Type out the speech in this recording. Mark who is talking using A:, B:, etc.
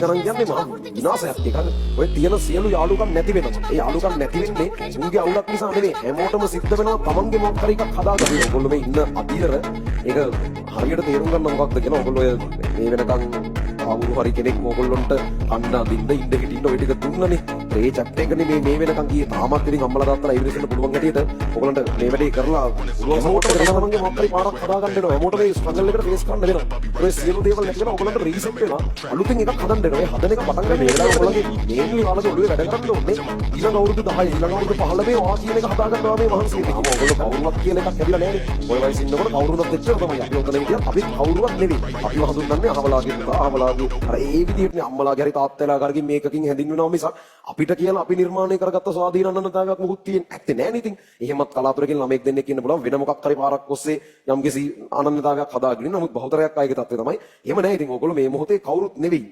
A: ගණන් කියන්නේ මහා විනාශයක් ඒක. ඔය තියෙන සියලු යාළුකම් නැති වෙනවා. ඒ යාළුකම් නැති වෙන්නේ උන්ගේ අවුලක් නිසා නෙවෙයි. හැමෝටම සිද්ධ වෙනවා තමන්ගේ මොකක් හරි එකක් හදාගන්න. ඔයගොල්ලෝ මේ ඉන්න අදියර ඒක හරියට තේරුම් ගන්න මොකක්ද කියලා. ඔයගොල්ලෝ ඔය මේ වෙනකන් කවුරු හරි කෙනෙක් ඔයගොල්ලොන්ට කන්න අඳින්න ඉන්න හිටින්න ඔය ටික දුන්නනේ. ඒ චැප්ටර් එකනේ මේ මේ වෙනකන් ගියේ. තාමත් ඉතින් අම්මලා තාත්තලා ඒ විදිහට පුළුවන් හැටියට ඔයගොල්ලන්ට මේ වැඩේ කරලා පුළුවන් සපෝට් එක කරලා තමන්ගේ මොකක් හරි පාරක් හදාගන්න වෙනවා. හැමෝටම මේ ස්ට්‍රගල් එකට ෆේස් කරන්න වෙනවා. ඔය සියලු දේවල් නැති වෙලා ඔයගොල්ලන්ට රීසෙට් වෙනවා. අලුතෙන් එකක් හදන්න වෙනවා. ඒ හදන එක පටන් ගන්න මේ වෙලාවේ ඔයගොල්ලන්ගේ මේන්ලි ඔයාලගේ ඔළුවේ වැඩ කරන්න ඕනේ. ඊළඟ අවුරුදු 10, ඊළඟ අවුරුදු 15 ඔයා කියන එක හදාගන්නවා මේ මහන්සිය. තාම ඔයගොල්ලෝ කවුරුවත් කියලා එකක් හැදිලා නෑනේ. ඔය වයසේ ඉන්නකොට කවුරුවත් එච්චර තමයි. අපි ඔතන හිටියත් අපි කවුරුවත් නෙවෙයි. අපිව හඳුන්වන්නේ අහවලාගේ පුතා, අහවලාගේ අර ඒ විදිහටනේ අම්මලාගේ හරි තාත්තලාගේ හරි මේකකින් හැඳින්වෙනවා මිසක් අපිට කියලා අපි නිර්මාණය කරගත්ත ස්වාධීන අනන්‍යතාවයක් මොකුත් තියෙන්නේ ඇත්තේ නෑනේ ඉතින්. එහෙමත් කලාතුරකින් ළමෙක් දෙන්නෙක් ඉන්න පුළුවන් වෙන මොකක් හරි පාරක් ඔස්සේ යම්කිසි අනන්‍යතාවයක් හදාගෙන. නමුත් බහුතරයක් අයගේ තත්ත්වය තමයි එහෙම නෑ. ඉතින් ඔයගොල්ලෝ මේ මොහොතේ කවුරුත් නෙවෙයි.